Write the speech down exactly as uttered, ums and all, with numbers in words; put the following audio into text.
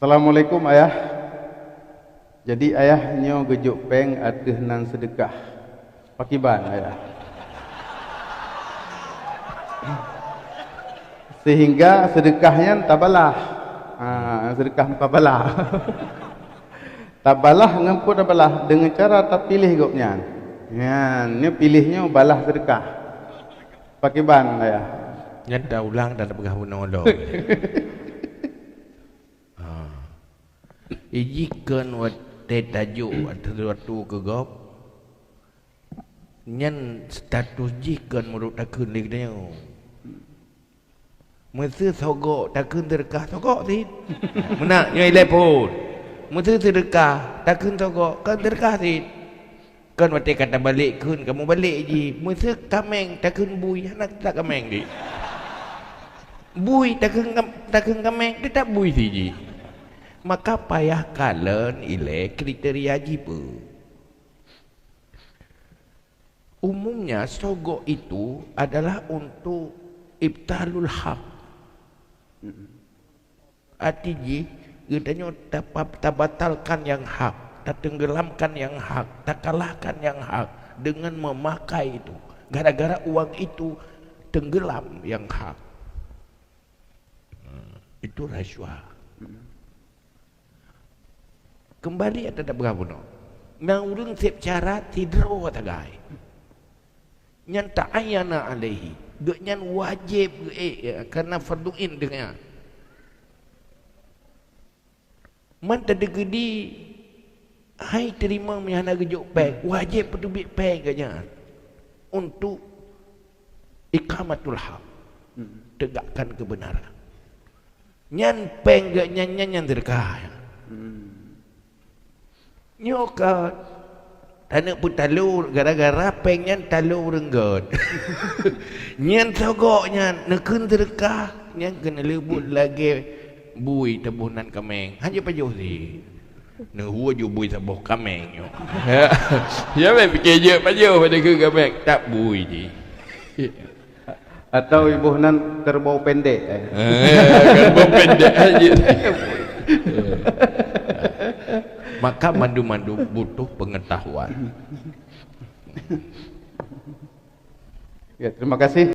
Assalamualaikum, Ayah. Jadi, Ayah nyoe geujok péng ateueh nan seudeukah. Pakiban, Ayah? Sehingga seudeukah nyan tabalah. Ha, seudeukah mukabalah. Tabalah ngon peue tabalah? Deungon cara tapiléh gobnyan. Nyan, nyoe piléh nyoe balah seudeukah. Pakiban, Ayah? Nyan taulang dan tapeugah bunoe lom. Ha. Iji kon watée tajok ateueh sesuatu keu gob, nyan status jih kon meurot takheun lé geutanyoe. Meuseu sogok takheun seudeukah, sogok cit. Meunan, nyoe ilée phon. Meuseu seudeukah takheun sogok, kon seudeukah cit. Kon watée ka tabalek kheun, kamoe balek jih. Meuseu kaméng takheun bui, hana teutap kaméng cit. Bui takheun kam-, takheun kaméng, teutap bui cit jih. Maka payah kalon ilée kriteria jih peue. Umumnya, sogok itu adalah untuk ibtalul hak. Arti jih, geutanyoe tapa-, tabatalkan nyang hak, tatenggelamkan nyang hak, takalahkan nyang hak dengan memakai itu. Gara-gara uang itu tenggelam nyang hak. Itu rasuah. Keumbali ata tapeugah bunoe. Nyang ureuëng seb syarat sidroe sagai. Nyan ta'ayyana alaihi. Gobnyan wajéb geuék, ya, karena fardu ain deungon. Man teudeugedi hai teurimong meuhana geujok péng, wajéb peuteubiet péng gobnyan untuk iqamatul haq, tegakkan kebenaran. Nyan péng geuh nyan, nyan, nyan seudeukah. Hmm. Nyoe ka taneuk peutalo gara-gara péng nyan talo ureuëng gét. Nyan sogok nyan neukheun seudeukah, nyan keuneuk leubut lagée bui taboh nan kaméng. Hana pajoh cit. Neuhue ju bui saboh kaméng nyoe. Ya. Ya, bèk pike jeuet pajoh pada keu kaméng. Tak bui jih. Atau iboh nan kerbau pendek, eh. Eh, kerbau pendek aja. Maka mandum-mandum butuh pengetahuan. Ya, terima kasih.